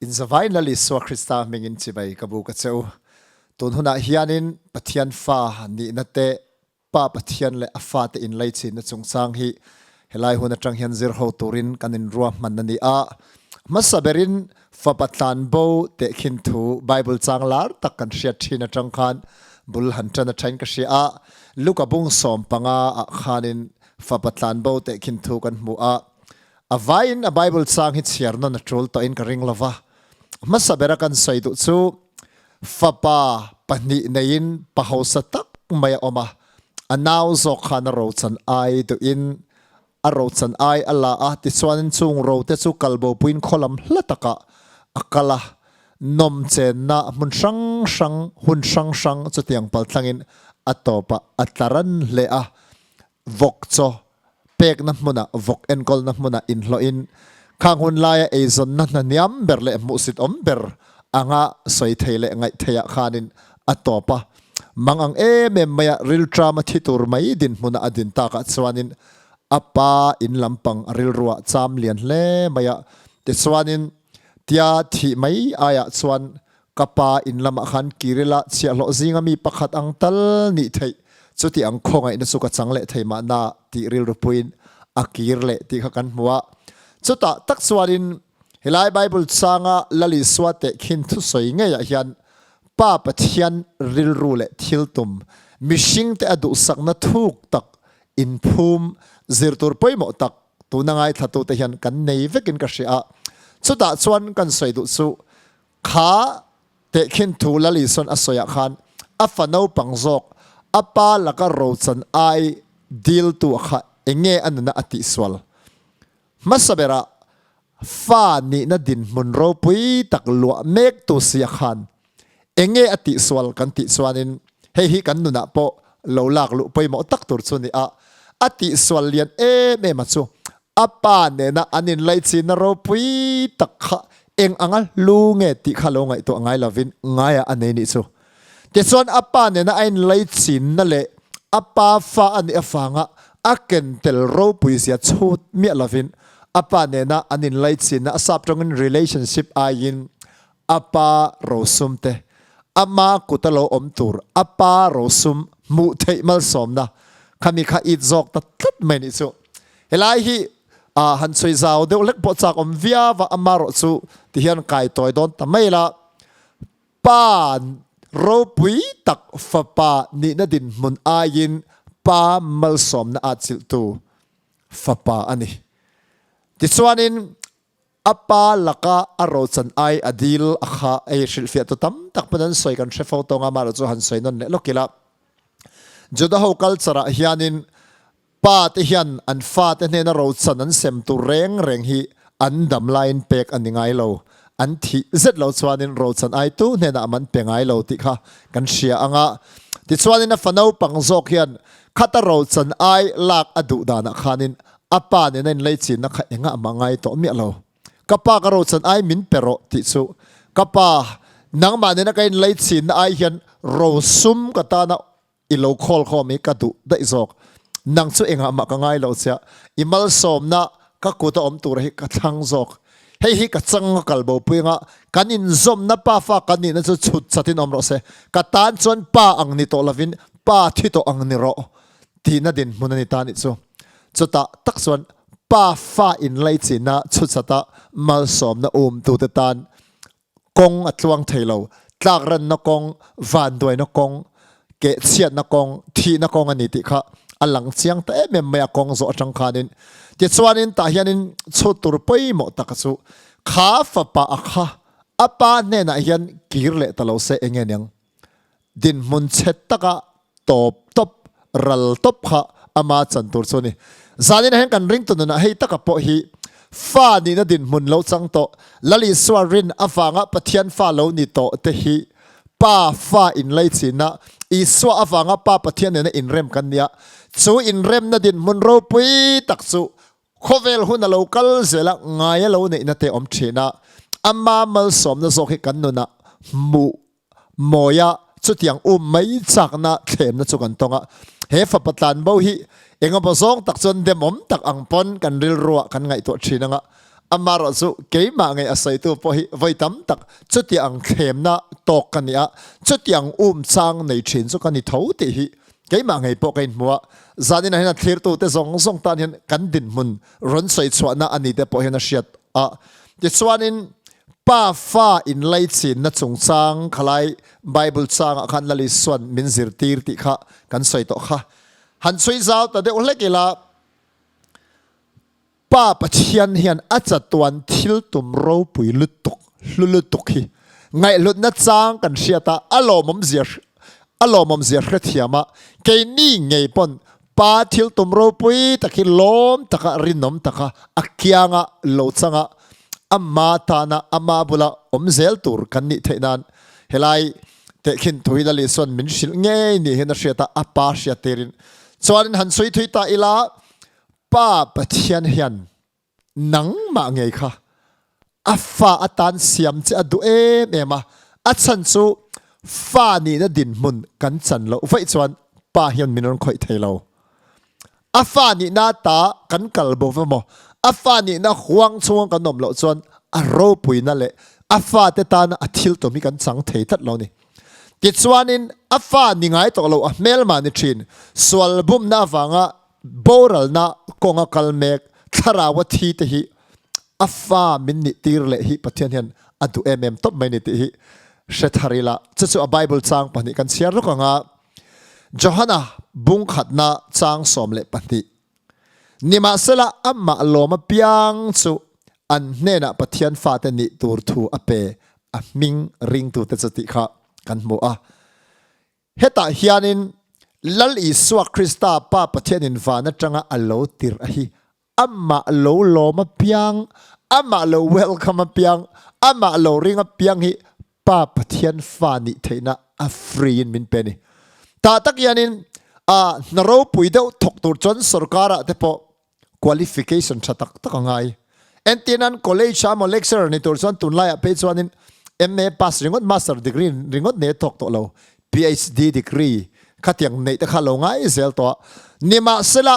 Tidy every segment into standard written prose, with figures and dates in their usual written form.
In zavai Lal Isua Krista hmingin chibai ka bu ka che u. Tun hunah hianin Pathian fa nihna te, Pa Pathian leh a fate inlaichinna chungchang hi helai hun atang hian zir ho turin kan inruahman a ni a. Hmasa berin fapa tlanbo tehkhin thu Bible chang lar tak kan hriat thin atang khan bul han tan a thain ka hria a. Luka bung 15 ah khanin fapa tlanbo tehkhin thu kan hmu a. A vaiin a Bible chang hi chhiar nawn a tul tawhin ka ring lova. Hmasa bera kan sawi duh chu Fapa pahnih neiin pa hausa tak mai a awm a, a nau zawk khan a rochan ai duhin a rochan ai a la a, tichuanin chung rote chu kalbopuiin khawlam hla takah a kal a, nawm chenna hmun hrang hrang, hun hrang hrang chutiang paltlangin a tawpah a tla ran hle a, vawk chaw pekna hmunah vawk enkawlna hmunah inhlawhin khang hun laia eizawnna hna hniam ber leh hmuhsit awm ber anga sawi thei leh ngaih theiah khanin a tawp a. Mang ang em em maia rilṭama thi tur mai dinhmuna a din takah chuanin a pa in lampang a rilruah cham lian hle mai a. Tichuanin tia thih mai aiah chuan Ka pa in lamah khan Kirila chhiahhlawh zinga mi pakhat ang tal nih theih, chuti ang khawngaihna chu ka chang leh thei mahna tih rilru puiin a kir leh tih kha kan hmu a. Chutah tak chuanin helai Bible changa Lal Isua tehkhin thusawi ngeiah hian Pa Pathian rilru leh thil tum, mihringte a duhsakna thuk tak inphum zir tur pawimawh tak tuna ngaithlatute hian kan nei vekin ka hria a. Chutah chuan kan sawi duh chu Kha tehkhin thu Lal Isuan a sawiah khan a fa naupang zawk a pa laka rochan ai diltu a kha enge a nuna a tihsual? Hmasa berah fa nihna dinhmun ropui tak luah mektu si a khan enge a tihsual kan tih chuanin hei hi kan nunah pawh lo lak luh pawimawh tak tur chu ni a, a tihsual lian em em a chu A pa nena an inlaichinna ropui tak kha eng anga hlu nge tih kha lo ngaihtuah ngai lovin ngaiah a nei nih chu. Tichuan a pa nena a inlaichinna leh a pa fa a nih avanga a ken tel ropui zia chhut miah lovin a pa nena an inlaichinna a sap tawngin relationship aiin a pa rosum te ama kuta lo awm tur a pa rosum hmuh theih malsawmna khami kha it zawk ta tlat mai nih chu. Helai hi han sawi zau deuh hlek pawh chak awm viau a, amarawh chu ti hian kai tawi dawn ta mai la. Pa ropui tak fapa nihna dinhmun aiin pa malsawmna a chilhtu fapa a ni. Tichuanin a pa laka a rochan ai a dil a kha ei hrilhfiah tu tam tak pawn an sawi kan hre fo tawng a, amarawh chu han sawi nawn leh lawk ila. Juda ho culture ah hianin Pa te hian an fate hnena rochan an sem tur reng reng hi an dam laiin pek a ni ngai lo. An thih zet lo chuanin rochan aitu hnenah man pe ngai lo tih kha kan hria ang a. Tichuanin a fa naupang zawk hian khata rochan ai lak a duh danah khanin a pa nena inleichinna kha engah mah ngai tawh miah lo. Ka pa ka rochan ai min pe rawh tih chu ka pa nangmah nena ka inleichinna ai hian rosum ka tana I lo call khawm hi ka duh daih zawk. Nang chu engah mah ka ngai lo chia. I malsawmna ka kut a awm tur hi ka thlang zawk. Hei hi ka chang a kal bo pui anga kan inzawmna pa fa kan nihna chu chhut chatin awm rawh se. Ka tan chuan pa ang ni tawh lovin pa thi tawh ang ni rawh tihna dinhmun a ni ta nih chu. Chutah tak chuan pa fa inlaichinna chhut chata malsawmna umtute tan Kawng a tluang thei lo. Tlakranna kawng, vanduaina kawng, kehchhiatna kawng, thihna kawng a ni tih kha a lang chiang ta em em mai a kawng zawh atang khanin. Tichuanin tah hianin chhut tur pawimawh taka chu kha fapa a kha a pa hnenah hian kir leh ta lo se enge niang? Dinhmun chhe taka tawp tawp, ral tawp kha ama chan tur chu a ni. Zanin ah hian kan ringtu nunah hei taka pawh hi fa nihna dinhmun lo chang tawh, Lal Isua rin avanga Pathian fa lo ni tawh te hi Pa fa inlaichinna, Isua avanga Pa Pathian nena inrem kan nia. Chu inremna dinhmun ropui tak chu Khawvel hun a lo kal zel a, ngai a lo neihna te awm thin a, ama malsawmna zawk hi kan nunah hmuh mawi a, chutiang um mai chakna thlemna chu kan tawng a. He fapa tlanbo hi engemaw zawng tak chuan demawm tak ang pawn kan rilruah kan ngaihtuah thin ang a. Amaherawhchu keimah ngei a sawitu pawh hi vawi tam tak chuti ang thlemna tawk ka ni a, chuti ang um chang nei thin chu ka ni tho tih hi keimah ngei pawh ka inhmu a. Zaninah hian a thlirtute zawng zawng tan hian kan dinhmun rawn sawi chhuahna a ni te pawh hian a hriat a. Tichuanin Pa fa inlaichinna chungchang khalai Bible changah khan Lal Isua'n min zirtir tih kha kan sawi tawh kha. Han chhui zau ta deuh hlek ila, Pa Pathian hian a chatuan thil tum ropui lutuk, hlu lutuk hi ngaihhlutna chang kan hriat a, a lawmawmzia a lawmawmzia hrethiam a, keini ngei pawn Pa thil tum ropui tak hi lawm taka rinawm taka a kianga lo changa ama tana ama bula awm zel tur kan nih theih nan helai tehkhin thu hi Lal Isua'n min hrilh ngei ni hian a hriat a, a Pa hriat tirin chuanin han sawi thui ta ila, Pa Pathian hian nangmah ngei kha a fa atan siam che a duh em em a, a chhan chu fa nihna dinhmun kan chan loh vaih chuan Pa hian min rawn khawih thei lo. A fa nihna ta kan kal bo va maw, a fa nihna huang chhunga kan awm loh chuan a ropuina leh a fate tana a thil tum hi kan chang thei tlat lo a ni. Tichuanin a fa ni ngai tawh lo a hmelmah ni thin, sual bumna avanga Boralna kawnga kal mek thlaraua thi te hi a fa min nih tir leh hi Pathian hian a duh em em tawp mai ni tih hi hre thar ila. Chu chu a Bible chang pahnih kan chhiar rawk anga Johana bung khatna chang 12. Nimahsela amah lawm apiang chu an hnenah Pathian fate nih tur thu a pe a hming ringtute chu tih kha kan hmu a. Hetah hianin Lal Isua Krista Pa Pathianin van atanga a lo tirh a hi amah lo lawm apiang, amah lo welcome apiang, amah lo ring apiang hi Pa Pathian fa nih theihna a free in min pe a ni. Tah tak hianin a hna ropui deuh thawk tur chuan sorkarah te pawh qualification tha tak tak a ngai. Entirnan college a emaw lecturer ni tur chuan tunlaiah phei chuanin MA pass ringawt master degree ringawt nei a thawk tawh lo. PhD degree khatiang neih te kha lo ngai zel tawh a. Nimahsela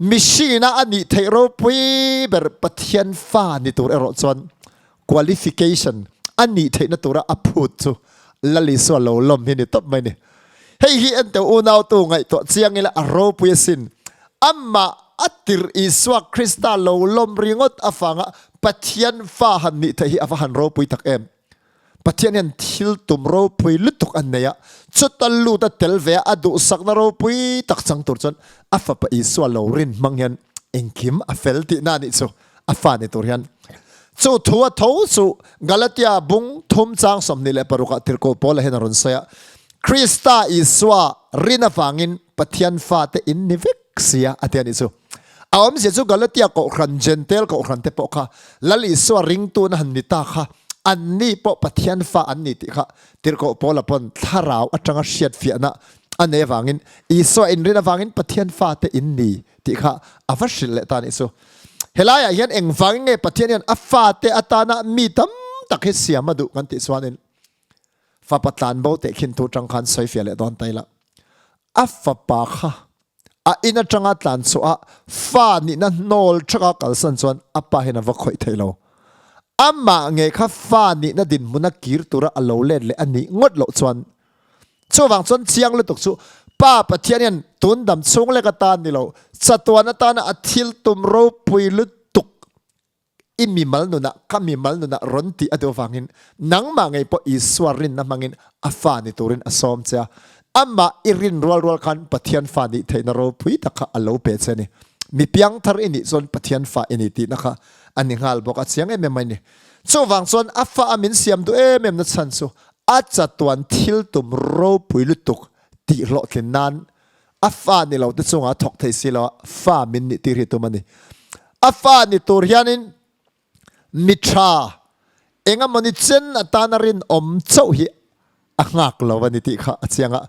mihringina a nih theih ropui ber Pathian fa ni tur erawh chuan qualification a nih theihna tura a phut chu Lal Isua lo lawm hi ni tawp mai ni. Hei hi enteu unautu ngaihtuah chiang ila a ropui asin. Amah a tirh Isua Krista lo lawm ringawt avanga Pathian fa han nih theih hi a va han ropui tak em. Pathian hian thil tum ropui lutuk an nei a, chuta lut a tel ve a, a duhsakna ropui tak chang tur chuan a fapa Isua lo rin hmang hian engkim a fel tihna a nih chu. A fa ni tur hian chu thu a tho chu Galatia bung thum chang 26 ah Tirhkoh Paula hian a rawn sawi a, Krista Isua rin avangin Pathian fate in ni vek sia a ti a nih chu. A awmzia chu Galatia kohhran, Jentail kohhran te pawh kha Lal Isua ringtuna han ni ta kha anni pawh Pathian fa an ni tih kha Tirhkoh Paula pawn thlarau atanga hriatfiahna a nei avangin Isua inrin avangin Pathian fate in ni tih kha a va hrilh leh ta a nih chu. Helaiah hian engvangin nge Pathian hian a fate atana mi tam tak hi siam a duh kan tih chuanin fapa tlanbo teh khin thu tang khan sawi fiah leh dawn ta ila. A fapa kha a in atanga tlan chhuah a fa nihna hnawl thaka kalsan chuan a pa hian a va khawih thei lo. Amah nge kha fa nihna dinhmuna kir tura a lo let leh a nih ngawt loh chuan Chuvang chuan chiang lutuk chu Pa Pathian hian tun dam chhung lek atan ni lo, chatuan atana a thil tum ropui lutuk i mimal nunah, ka mimal nunah rawn tih a duh avangin nangmah ngei pawh Isua rinna hmangin a fa ni turin a sawm che a. Amah i rin rual rual khan Pathian fa nih theihna ropui tak kha a lo pe che a ni. Mi piangthar i nih chuan Pathian fa i ni tihna kha a ni nghal bawk a, chiang em em mai ni. Chuvang chuan a fa a min siam duh em em na chhan chu A chatuan thil tum ropui lutuk tih hlawhtlin nan a fa ni lo te chungah a thawk thei si lo a, fa min nih tir hi tum a ni. A fa ni tur hianin mi tha engemawni chen atana rinawm chauh hi a nghak lo a ni tih kha a chiang a.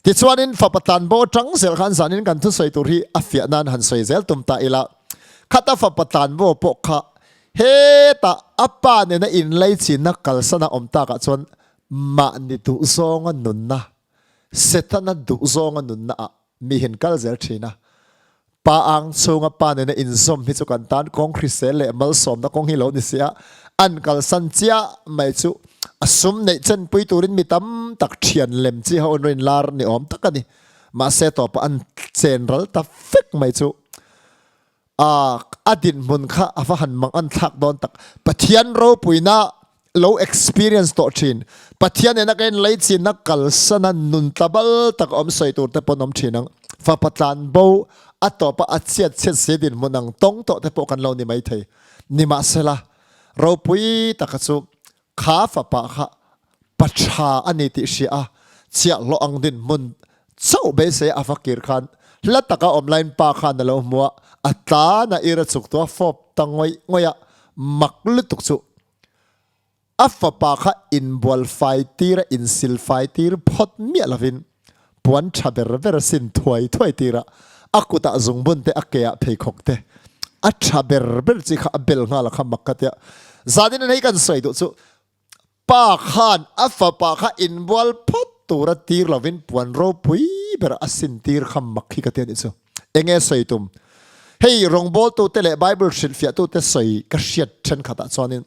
Tichuanin fapa tlanbo atang zel khan zanin kan thusawi tur hi a fiah nan han sawi zel tum ta ila, khata fapa tlanbo pawh kha Hetah a pa nena inlaichinna kalsana awm takah chuan mahni duhzawnga nunna, Setana duhzawnga nunna ah mi hin kal zel thin a. Pa ang chhunga pa nena inzawm hi chu kan tan kawng hrisel leh malsawmna kawng hi lo ni si a, an kalsan chiah mai chu a sum neih chenpui turin mi tam tak thian lem chi ho an rawn lar ni awm tak a ni. Mahse tawpah an chen ral ta vek mai chu a a dinhmun kha a va han mang an thlak dawn tak. Pathian ropuina lo experience tawh thin. Pathian nena ka inlei chinna kalsana nun tlabal tak awm sawi tur te pawn awm thin ang. Fapa tlan bo a tawpa a chhiat chhiat si dinhmun ang tawng tawh te pawh kan lo ni mai thei. Nimahsela, ropui taka chu kha fapa kha pa tha a ni tih hria a, chhiahhlawh ang dinhmun chauh beisei a va kir khan hla taka awm laiin pa khan a lo hmu a, a tlan a ir a chuk tu a fawp ta ngawih ngawih a, mak lutuk chu A fapa kha inbual fai tir a insil fai tir phawt miah lovin puan tha ber ber a sin thuai thuai tir a, a kutah zungbun te a keah pheikhawk te a tha ber ber chi kha a bel nghal a kha mak ka tia. Zanin an hei kan sawi duh chu pa khan a fapa kha inbual phawt tura tir lovin puan ropui ber a sin tir kha mak hi ka tia nih chu. Enge sawi tum? Hei rawngbawltute leh Bible hrilhfiahtute sawi ka hriat thenkhatah chuanin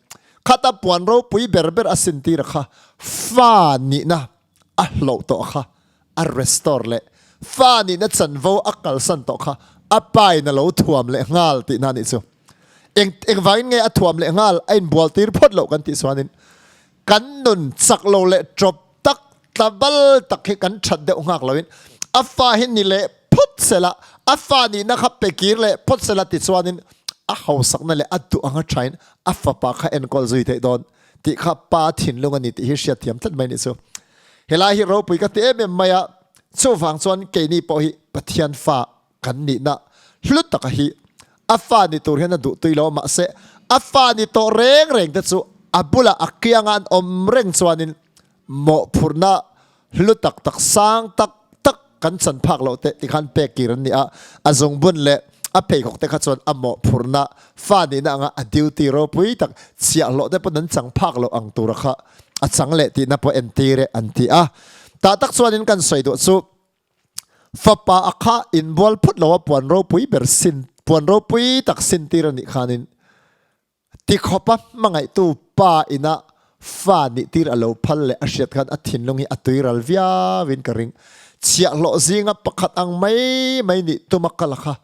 khata puan ropui ber ber a sintira kha fa nihna a hloh tawh kha a restore leh fa nihna chanvo a kalsan tawh kha a pain a lo thuam leh nghal tihna a nih chu. Eng engvangin nge a thuam leh nghal a inbual tir phawt loh kan tih chuanin Kan nun chak lo leh ṭawp tak, tlabal tak hi kan ṭhat deuh nghak loin a fa hi ni leh phawt sela, a fa nihna kha pe kir leh phawt sela tichuanin a hausakna leh a duh anga ṭhain a fapa kha enkawl zui theih dawn tih kha pa thinlung a ni tih hi hriatthiam tlat mai a nih chu. Helai hi ropui ka ti em em mai a, chuvang chuan keini pawh hi Pathian fa Kan nihna hlu taka hi a fa ni tur hian a duh tui lo a, mahse a fa ni tawh reng reng te chu a bulah a kianga an awm reng chuanin mawhphurhna hlu tak tak sang tak tak kan chan phak loh te tikhan pek kir an ni a, a zungbun leh a pheikhawk te kha chuan a mawhphurhna fa nihna anga a duty ropui tak chhiahhlawh te pawn an chang phak loh ang tura kha a chang leh tihna pawh entir e an ti a. Tah tak chuanin kan sawi duh chu Fapa a kha inbual phawt lo a puan ropui ber sin puan ropui tak sintir a nih khanin tikhawpa hmangaihtu pa ina fa nihtir a lo phal leh a hriat khan a thinlung hi a tuiral viauin ka ring. Chhiahhlawh zinga pakhat ang mai mai nih tuma kal a kha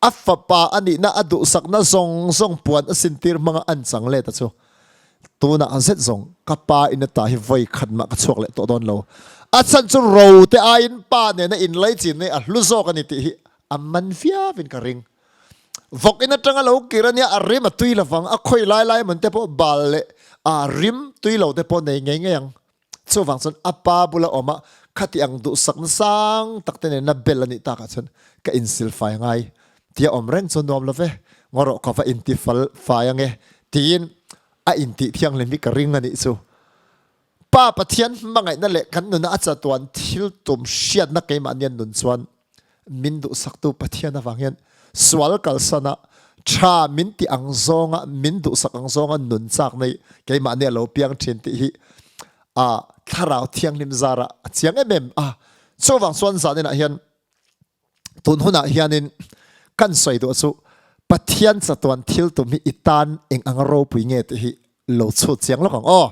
a fapa a nihna a duhsakna zawng zawng puan a sintir hmanga an chang let a chu. Tunah zet zawng ka pa in ata hi vawi khat mah ka chhuak leh tawh dawn lo. A chhan chu ro te aiin pa nena inlai chin hi a hlu zawk a ni tih hi a man viauin ka ring. Vawk in atanga lo kir a nia a rim a tui lovang, a khawi lai lai mawn te pawh bal leh a rim tui lo te pawh nei ngei ngei ang. Chuvang chuan a pa bula awm a, khati ang duhsakna sang tak te nena bel a nih takah chuan ka insil fai ngai tia awm reng chu nuam lo ve, ngaw rawh ka va inti fal fai ange tiin a intih thianghlim hi ka ring a nih chu. Pa Pathian hmangaihna leh kan nuna a chatuan thil tum hriatna keimahni an nun chuan min duhsaktu Pathian avang hian sual kalsana tha min ti ang zawnga min duhsak ang zawnga nun chak nei keimahni a lo piang thin tih hi a thlarau thianghlim zara a chiang em em a. Chuvang chuan zaninah hian tun hunah hianin kan sawi duh chu Pathian chatuan thil tum hi i tan eng anga ropui nge tih hi lo chhut chiang lawk ang aw.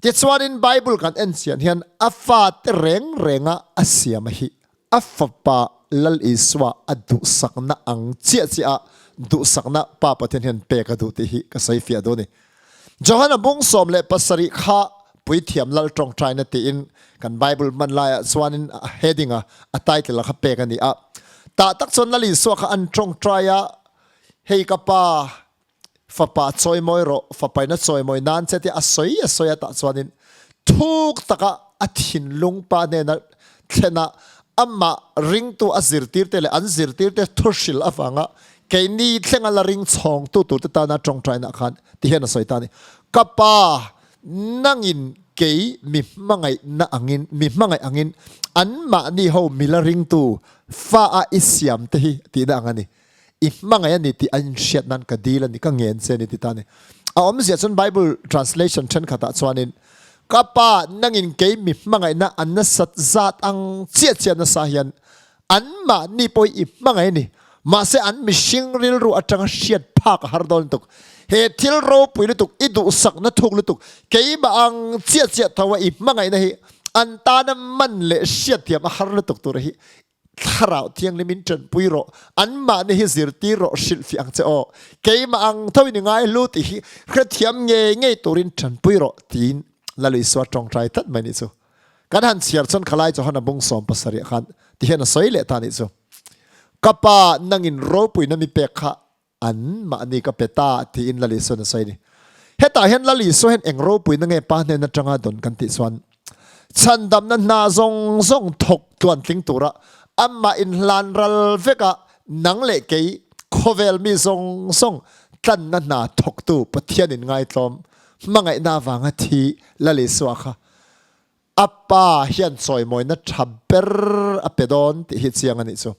Tichuanin Bible kan en chian hian a fate reng renga a siam hi a fapa Lal Isua a duhsakna ang chiah chiah a duhsakna Pa Pathian hian pek a duh tih hi ka sawi fiah duh a ni. Johana bung 17 kha Puithiam Lal tawngtaina tiin kan Bible hman laiah chuanin a heading a a title a kha pek a ni a. Tah tak chuan Lal Isua kha an tawngtai a, Hei ka pa, Fapa chawimawi rawh, fapain a chawimawi nan che tia a sawi a sawi a tah chuanin thuk taka a thinlung pa hnena thlena amah ringtu a zirtirte leh an zirtirte thuhril avanga keini thlenga la ring chhawngtu turte tana tawngtaina khan ti hian a sawi ta a ni. Ka pa, nangin kei mi hmangaihna angin, mi hmangaih angin anmahni ho mi la ringtu fa a i siam te hi tihna ang a ni. I hmangaih a ni tih a inhriat nan ka dil a ni, ka ngen che a ni ti ta a ni. A awmzia chuan Bible translation thenkhatah chuanin, Ka pa, nangin kei mi hmangaihna a nasat zat ang chiah chiah nasa hian anmahni pawh hi i hmangaih a ni. Mahse an mihring rilru atanga hriat phak a har dawn lutuk. He thil ropui lutuk, i duhsakna thuk lutuk, keimah ang chiah chiah tho a i hmangaihna hi an tana man leh hriatthiam a har lutuk tur hi Thlarau Thianghlim in tanpui rawh, anmahni hi zirtir rawh, hrilhfiah ang che aw. Keimah ang tho in i ngai hlu tih hi hrethiam ngei ngei turin tanpui rawh tiin Lal Isua tawngtai tlat mai nih chu. Kan han chhiar chuan khalai Johana bung 70 ah khan tihian a sawi leh ta nih chu. Ka Pa nangin ropuina mi pek kha an mahni ka pe ta tiin Lal Isuan a sawi a ni. Hetah hian Lal Isua hian eng ropuina nge Pa hnen atanga dawn kan tih chuan chhandamna hna zawng zawng thawk tluan tling tura amah inhlan ral veka nang leh kei khawvel mi zawng zawng tlanna hna thawktu Pathian in ngaitlawm hmangaihna avanga thi Lal Isua kha A Pa hian chawimawina tha ber a pe dawn tih hi chiang a nih chu.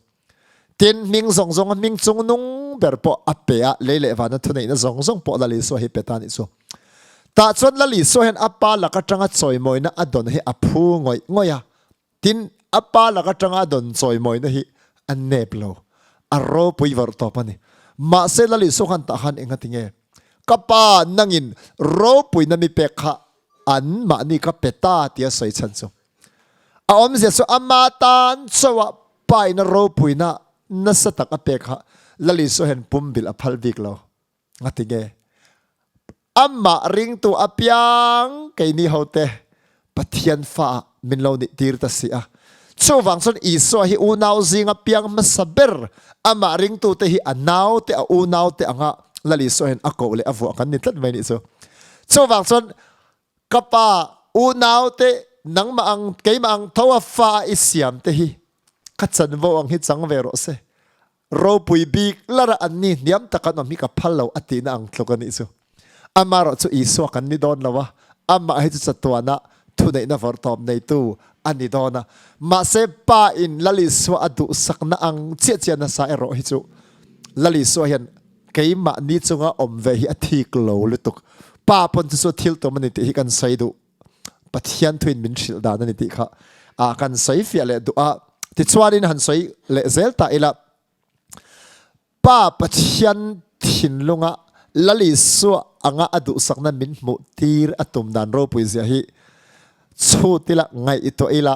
Tin, hming zawng zawnga hming chung nung ber pawh a pe a, lei leh vana thuneihna zawng zawng pawh Lal Isua hi pe ta a nih chu. Tah chuan Lal Isua hian a Pa lak atanga chawimawina a dawn hi a phu ngawih ngawih a. Tin, a Pa lak atanga a dawn chawimawina hi a nep lo, a ropui vawrh tawp a ni. Mahse Lal Isua khan tah khan engati nge? Ka Pa nangin ropuina mi pek kha an mahni ka pe ta tia sawi chhan chu a awmzia chu ama tan chauha paina ropuina nasa tak a pek kha Lal Isua hian pumbilh a phal bik lo. Ngati nge? Amah ringtu apiang keini hote Pathian fa ah min lo nih tir ta si a. Chuvang chuan Isua hi unau zinga piang hmasa ber amah ringtute hi a naute a unaute anga Lal Isua hian a koh leh a vuah kan ni tlat mai nih chu. Chuvang chuan ka pa unaute nangmah ang keimah ang tho a fa a i siam te hi ka chanvo ang hi chang ve rawh se. Ropui bik lara an ni hniam tak an awm hi ka phal lo a tihna ang tluk a nih chu. Amaherawh chu Isua kan ni dawn lo a, amah hi chu chatuana thuneihna vawrhtawp neitu a ni dawn a. Mahse Pa in Lal Isua a duhsakna ang chiah chiah nasa erawh hi chu Lal Isua hian Keimahni chunga awm ve hi a thik lo lutuk. Pa pawn chu chu thil tum a ni tih hi kan sawi duh. Pathian thuin min hrilh dan a ni tih kha ah kan sawi fiah leh duh a. Tichuanin han sawi leh zel ta ila, Pa Pathian thinlunga Lal Isua anga a duhsakna min hmuh tir a tum dan ropui zia hi chhut ila, ngaihtuah ila,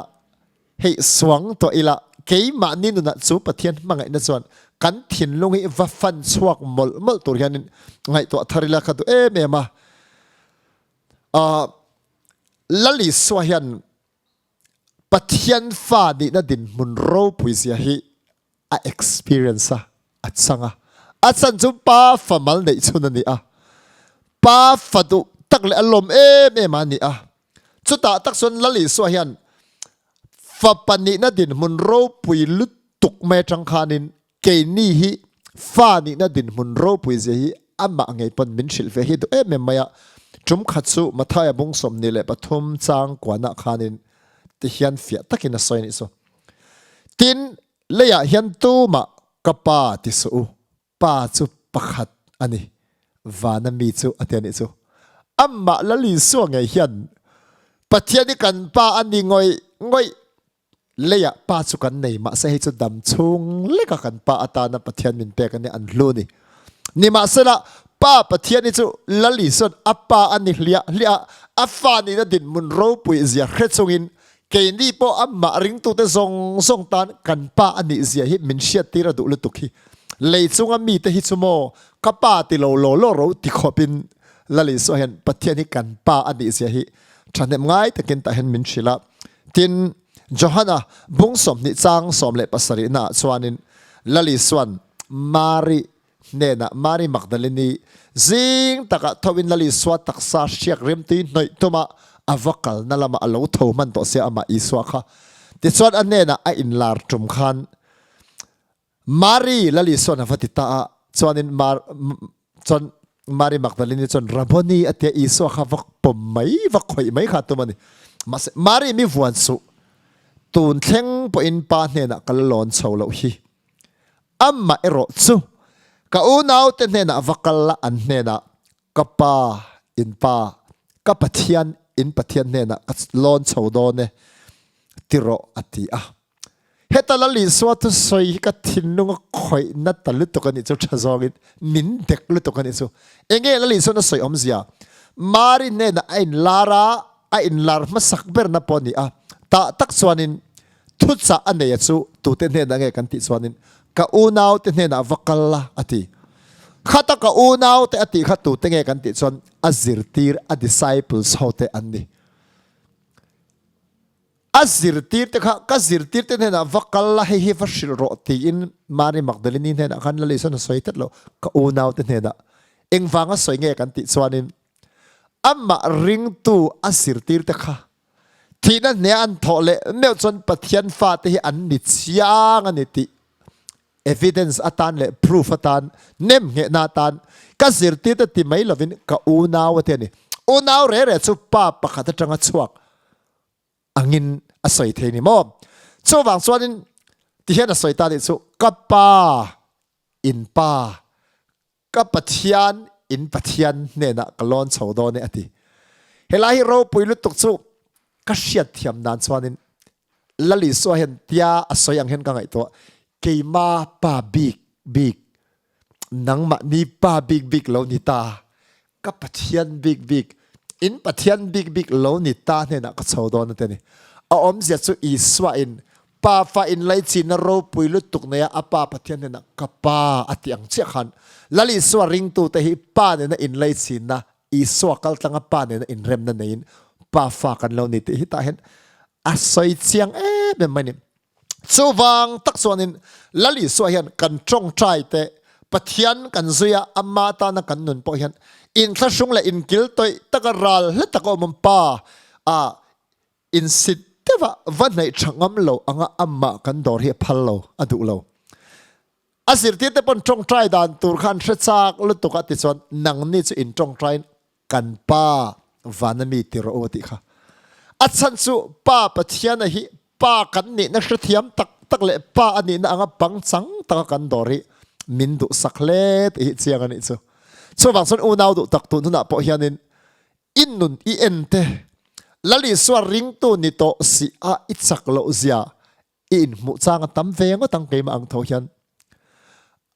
Hei suang tuah ila, keimahni nunah chu Pathian hmangaihna chuan kan thinlung hi va fan chhuak mawlh mawlh tur hianin ngaihtuah thar ila ka duh em em a. Ahh Lal Isua hian Pathian fa nihna dinhmun ropui zia hi a experience a, a chang a. A chan chu pa fa mal neih chhun a ni a. Pa fa duh tak leh a lawm em em a ni a. Chutah tak chuan Lal Isua hian fapa nihna dinhmun ropui lutuk mai atang khanin keini hi fa nihna dinhmun ropui zia hi amah ngei pawn min hrilh ve hi duh em em mai a. Tum khat chu Mathaia bung 23 chang kuanah khanin tihian fiah takin a sawi a nih chu. Tin, leiah hian tumah ka pa ti suh u, Pa chu pakhat a ni, vana mi chu a ti a nih chu. Amah Lal Isua ngei hian Pathian hi kan Pa a ni ngawih ngawih. Leiah Pa chu kan nei, mahse hei chu dam chhung leka kan Pa atana Pathian min pek a ni, an hlu a ni. Nimahsela, Pa Pathian hi chu Lal Isua'n a Pa a ni hliah hliah a, a fa nihna dinhmun ropui zia hre chungin Keini pawh amah ringtute zawng zawng tan kan pa a nih zia hi min hriattir a duh lutuk hi. Lei chunga mite hi chu maw ka pa ti lo law law ro ti khawpin Lal Isua hian Pathian hi kan pa a nih zia hi thahnem ngai takin tah hian min hrilh a. Tin, Johana bung 20 chang 17 naah chuanin Lal Isua'n Mari hnenah Mari Magdalene-i zing takah thoin Lal Isua taksa hriak rimtui hnawih tuma a va kalna lamah a lo tho hman tawh sia amah Isua kha. Tichuan a hnenah a inlar tum khan Mari, Lal Isua'n a va ti ta a, chuanin Mar chuan Mari Magdalene-i chuan Rabboni a tia Isua kha va pawm mai, va khawih mai kha a tum a ni. Mahse Mari mi vuan suh, tun thleng pawhin Pa hnenah ka la lawn chho loh hi. Amah erawh chu ka unaute hnenah va kal la, an hnenah ka Pa, in Pa, ka Pathian, in Pathian hnenah ka lawn chho dawn e, ti rawh, a ti a. Heta Lal Isua thusawi hi ka thinlung a khawih na ta lutuk a nih chu tha zawngin min dek lutuk a nih chu. Enge Lal Isuan a sawi awmzia? Mari hnenah a inlar a, a inlar hmasak berna pawh a ni a. Tah tak chuanin thuchah a nei a chu tute hnenah nge kan tih chuanin ka unaute hnenah va kal la a ti. Khata ka unaute a tih kha tute nge kan tih chuan a zirtir a disciples hote an ni. A zirtirte kha ka zirtirte hnenah va kal la, hei hi va hrilh rawh tiin Mary Magdalene-i hnenah khan Lal Isuan a sawi tlat lo. Ka unaute hnenah engvanga sawi nge kan tih chuanin amah ringtu a zirtirte kha thihna hneh an thawh leh meuh chuan Pathian fate hi an ni chiang a ni tih evidence atan leh proof atan nemnghehna atan ka zirtirte ti mai lovin ka unau a ti a ni. Unau re re chu pa pakhat atanga chhuak angin a sawi thei ni maw? Chuvang chuanin tihian a sawi ta nih chu, Ka Pa, in Pa, ka Pathian, in Pathian hnenah ka lawn chho dawn e a ti. Helai hi ropui lutuk chu ka hriatthiam dan chuanin Lal Isua hian tia a sawi ang hian ka ngaihtuah, keima pa bik bik, nangmahni pa bik bik lo ni ta, ka Pathian bik bik, in Pathian bik bik lo ni ta hnenah ka chho dawn a ti a ni. A awmzia chu Isua in Pa fa inlaichinna ropui lutuk neia a Pa Pathian hnenah ka Pa a ti ang chiah khan Lal Isua ringtute hi Pa nena inlaichinna, Isua kaltlanga Pa nena inremna neiin Pa fa kan lo ni tih hi tah hian a sawi chiang em em mai a ni. Chuvang tak chuanin Lal Isua hian kan tawngtai te, Pathian kan zui a, Ama tana kan nun pawh hian inthlahrung leh inkiltawih taka ral hla taka awm awm Pa a insit deuha va hnaih tha ngam lo anga amah kan dawr hi a phal lo, a duh lo. A zirtirte pawn tawngtai dan tur kha an hre chak lutuk a tichuan nangni chu in tawngtaiin Kan Pa van a mi ti rawh u a tih kha. A chhan chu Pa Pathian a hi Pa kan nihna hrethiam tak tak leh Pa a nihna anga pangchang taka kan dawr hi min duhsak hle tih hi chiang a nih chu. Chuvang chuan unau duh tak tun hunah pawh hianin i nun i en te, Lal Isua ringtu ni tawh si a i chak loh zia I inhmuh chang a tam ve ngawt ang keimah ang tho hian.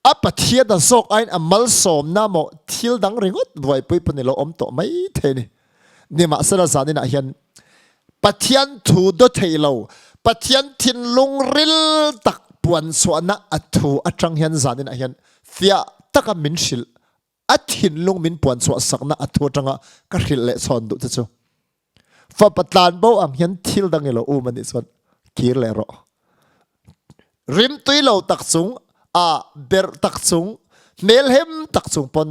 A Pathian a zawk aiin a malsawmna maw thil dang ringawt buaipui pawh ni lo awm tawh mai thei a ni. Nimahsela zaninah hian Pathian thu daw thei lo, Pathian thinlung ril tak puan chhuahna a thu atang hian zaninah hian fiah taka min hrilh a thinlung min puan chhuah sakna a thu atanga ka hrilh leh chhawn duh te chu fapa tlan bo ang hian thil dang i lo um anih chuan kir leh rawh. Rimtui lo tak chung a berh tak chung hmelhem tak chung pawn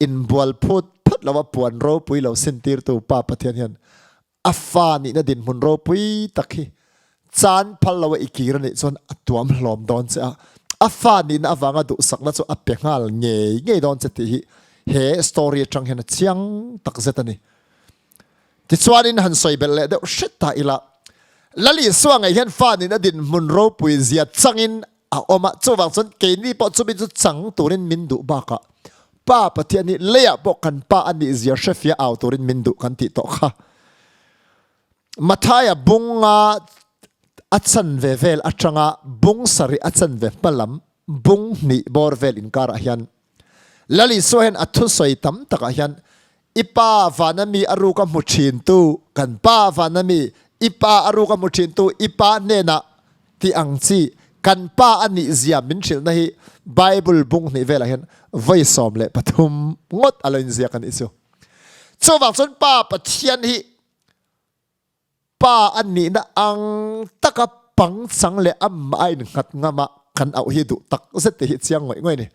inbual phut phut lo a puan ropui lo sintirtu Pa Pathian hian A fa nihna dinhmun ropui tak hi chan phal lo a i kir a nih chuan a tuam hlawm dawn che a, a fa nihna avanga duhsakna chu a pe nghal ngei ngei dawn che tih hi he story atang hian a chiang tak zet a ni. Tichuanin han sawi belh leh deuh hret ta ila, Lal Isua ngei hian fa nihna dinhmun ropui zia changin a awm a, chuvang chuan keini pawh chumi chu chang turin min duh bakah Pa Pathian hi leiah pawh kan Pa a nih zia hrefia au turin min duh kan tih tawh kha. Mathaia bunga a chanve vel atanga bung sarih a chanve hma lam bung hnih bawr vel inkarah hian Lal Isua hian a thusawi tam takah hian I pa vana mi a ruk a hmu thintu, kan pa vana mi, i pa a ruk a hmu thintu, i pa hnenah tih ang chi, kan pa a nih zia min hrilhna hi Bible bung hnih velah hian vawi 13 ngawt a lo inziak a nih chu. Chuvang chuan Pa Pathian hi Pa a nihna ang taka pangchang leh amah a innghat ngam a, kan auh hi duh tak zet te hi chiang ngawih ngawih a ni.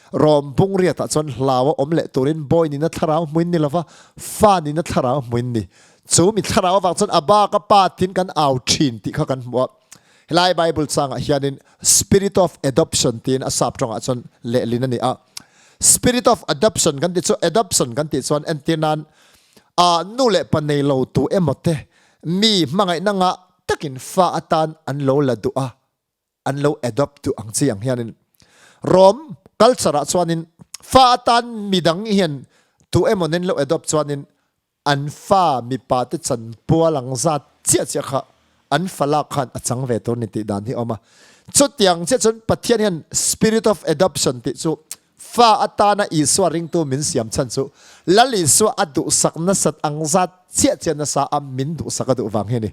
Rom bung riatah chuan hlau a awm leh turin bawi nihna thlarau hmuin ni lova, fa nihna thlarau hmuin ni. Chu mi thlarau avang chuan a bak a pa tin kan au thin tih kha kan hmu a. Helai Bible changah hianin Spirit of Adoption tiin a sap tawngah chuan lehlin a ni a. Spirit of Adoption kan tih chu adoption kan tih chuan entir nan A nu leh pa nei lo tu emaw te mi hmangaihna ngah takin fa atan an lo la duh a, an lo adopt duh ang chi ang hianin Rom culture ah chuanin fa atan midang hian tu emaw nen lo adopt chuanin an fa mipa te chanpual ang zat chiah chiah kha. an fa lak khan a chang ve tur ni tih dan hi a awm a. Chutiang chiah chuan Pathian hian Spirit of Adoption tih chu fa atana Isua ringtu min siam chhan chu Lal Isua a duhsak nasat ang zat chiah chiah nasa a min duhsak a duh vang hi a ni.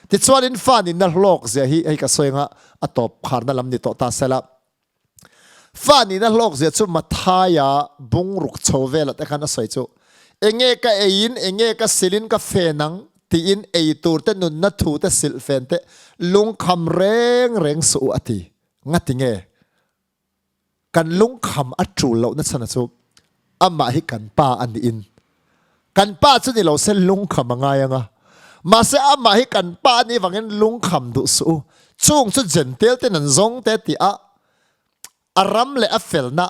Tichuanin fa nihna hlawk zia hi hei ka sawi anga a tawp kharna lam ni tawh ta sela. Fa nihna hlawk zia chu Mathaia bungruk chho velah te khan a sawi chu, Enge ka eiin, enge ka silin ka fen ang tiin ei tur te nunna thu te silh fen te lungkham reng reng suh u a ti. Ngati nge? Kan lungkham a tul lohna chhan a chu amah hi kan pa a niin kan pa chu ni lo se lungkham a ngai ang a, mahse amah hi kan pa a nih vangin lungkham duh suh u. Chung chu Jentail ten an zawng te tih a, a ram leh a felna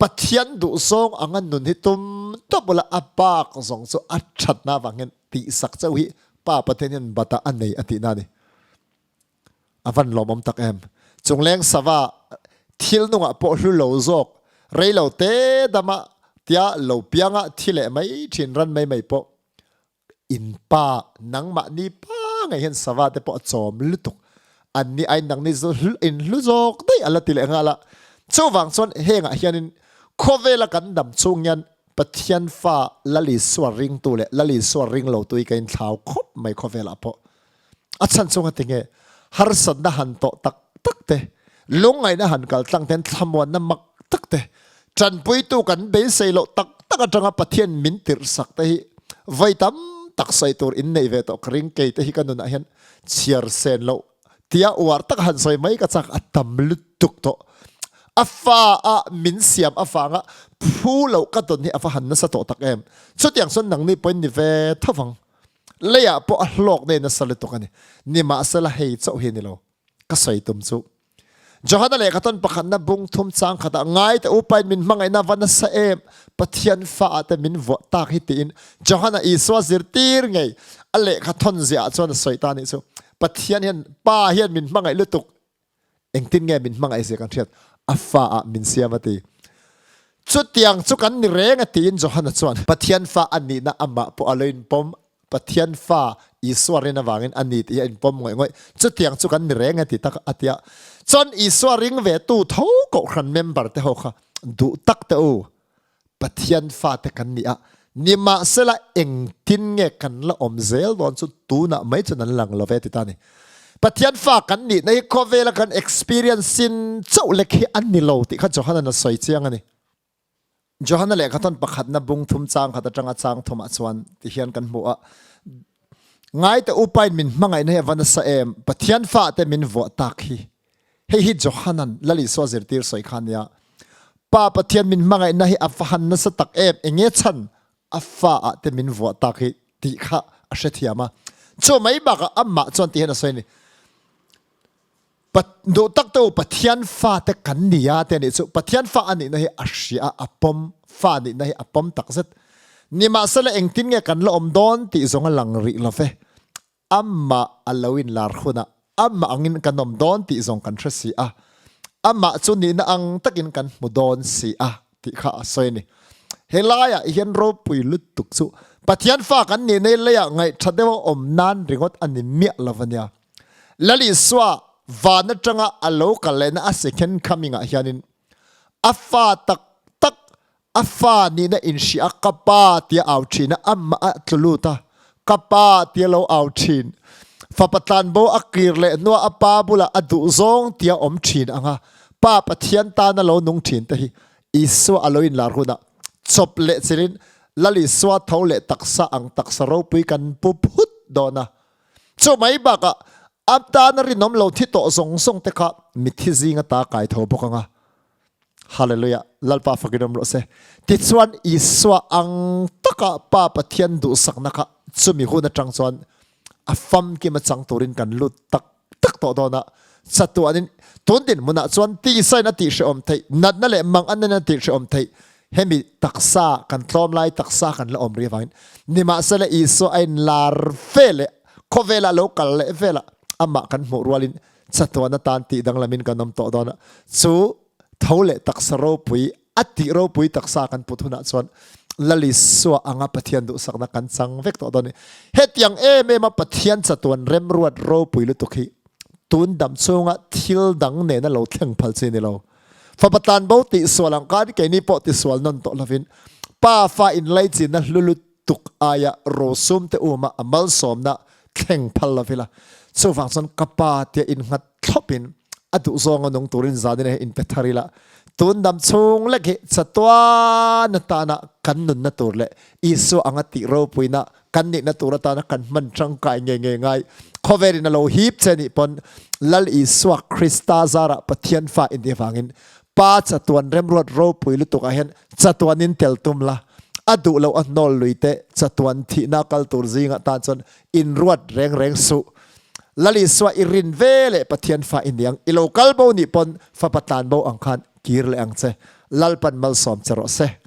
Pathian duhzawng anga nun hi tum tawp ula a bak zawng chu a thatna avangin tihsak chauh hi Pa Pathian hian batah a nei a tihna a ni. A van lawmawm tak em. Chungleng sava thil nungah pawh hlu lo zawk, rei lo te dama tia lo pianga thi leh mai thin ran mai mai pawh in pa nangmahni pa ngei hian sava te pawh a chawm lutuk. Anni aiin nangni zu in hlu zawk daih a la ti leh nghal a. Chuvang chuan hengah hianin khawvela kan dam chung hian Pathian fa Lal Isua ringtu leh Lal Isua ring lotu hi ka inthlau khawp mai khawvelah pawh. A chhan chunga tinge harsatna han tawh tak tak te, lungngaihna han kal tlang ten thlamuanna mak tak te, tanpuitu kan beisei loh tak tak atanga Pathian min tirhsak te hi vawi tam tak sawi tur in nei ve tawh ka ring kei te hi ka nunah hian chhiar sen loh tia uar tak han sawi mai ka chak a tam lutuk tawh. A fa a min siam avanga phu loh ka dawn hi a va han nasa tawh tak em. Chutiang chuan nangni pawhin ni ve tho vang. Leiah pawh a hlawk nei nasa lutuk a ni. Nimahsela hei chauh hi a ni lo. Ka sawi tum chu. Johana lehkha tawn pakhatna bung thum chang khatah ngai teh upain min hmangaihna va nasa em, Pathian fa ah te min vuah tak hi tiin Johana Isua zirtir ngei a lehkha thawn ziah ah chuan a sawi ta a nih chu. Pathian hian Pa hian min hmangaih lutuk Engtin nge min hmangaih zia kan hriat? A fa ah min siam a ti. Chutiang chu kan ni reng a tiin Johana chuan Pathian fa a nihna amah pawh a lo inpawm. Pathian fa Isua rin avangin a ni tih hi a inpawm ngawih ngawih. Chutiang chu kan ni reng a ti tak a ti a. Chuan Isua ring ve tu tho kohhran member te ho kha duh tak teh u. Pathian fate kan ni a, nimahsela engtin nge kan la awm zel dawn chu tunah mai chuan an lang lo ve ti ta a ni. Pathian fa kan nihna hi khawvela kan experience in chauh lek hi a ni lo tih kha Johana'n a sawi chiang a ni. Johana lehkhathawn pakhatna bung thum chang khat atanga chang thumah chuan ti hian kan hmu a, Ngaite upain min hmangaihna hi a va nasa em, Pathian fate min vuah tak hi. Hei hi Johanan Lal Isua zirtir sawi kha ania. Pa Pathian min hmangaihna hi a va han nasa tak em, enge chhan a fa ah te min vuah tak hi tih kha a hrethiam a. Chu mai bakah amah chuan ti hian a sawi a ni. Duh tak te u Pathian fa te kan nia te anih chu Pathian fa a nihna hi a hria a, a pawm, fa nihna hi a pawm takzet. Nimahsela engtin nge kan la awm dawn tih zawng a lang rih lo ve. Amah a lo inlar hunah amah angin kan awm dawn tih zawng kan hre si a, amah chu nihna ang takin kan hmu dawn si a tih kha a sawi a ni. He laiah hian ropui lutuk chu Pathian fa kan nihna hi leiah ngaihtha deuha awm nan ringawt a ni miah lo a nia. Lal Isua van atanga a lo kal lehna a second coming-ah hianin a fa tak tak A fa nihna inhria a, Ka pa tia au thin a, amah a tlu lut a, Ka pa tia lo au thin. Fapa tlanbo a kir leh hnuah a pa bulah a duh zawng tia awm thin ang a, Pa Pathian tana lo nung thin te hi Isua a lo inlar hunah chawp leh chilhin Lal Isua tho leh taksa ang taksa ropui kan pu phut dawn a. Chu mai bakah a tana rinawm lo thi tawh zawng zawng te kha mithi zinga ta kai tho bawk ang a. Hallelujah, Lalpa fakin awm rawh se. Tichuan Isua ang taka Pa Pathian duhsakna kha chumi hun atang chuan a famkim a chang turin kan lut tak tak tawh dawn a. Chatuanin tun dinhmunah chuan tisain a tihhrehawm theih, natna leh manganin a tihhrehawm theih, hemi taksa kan tlawm lai taksa kan la awm rih avangin nimahsela Isua a inlar ve leh khawvela lo kal leh velah amah kan hmuh rualin Chatuan atan tih danglamin kan awm tawh dawn a, chu tho leh taksa ropui, a tih ropui taksa kan put hunah chuan Lal Isua anga Pathian duhsakna kan chang vek tawh dawn a ni. Hetiang em em a Pathian chatuan remruat ropui lutuk hi tun dam chhunga thil dang nena lo thleng phal chi a ni lo. Fapa tlanbo tihsual ang khan keini pawh tisual nawn tawh lovin Pa fa inlaichinna hlu lutuk aia rosum te uma a malsawmna thleng phal lovila chuvang chuan ka pa tia innghat thlawpin a duhzawnga nung turin zanin ah hian inpe thar ila tun dam chhung lek hi chatuan atana kan nunna tur leh Isua anga tih ropuina kan nihna tur atana kan hman tangkai nge nge ngai khawvelin a lo hip che nih pawn Lal Isua Krista zarah Pathian fa intih avangin Pa chatuan remruat ropui lutuk ah hian chatuanin tel tum la, a duh loh a hnawl lui te chatuan thihna kal tur zingah tan chuan inruat reng reng suh. Lal Isua i rin ve leh Pathian fa i ni ang, i lo kal bo nih pawn fapa tlan bo ang khan kir leh ang che. Lalpan malsawm che rawh se.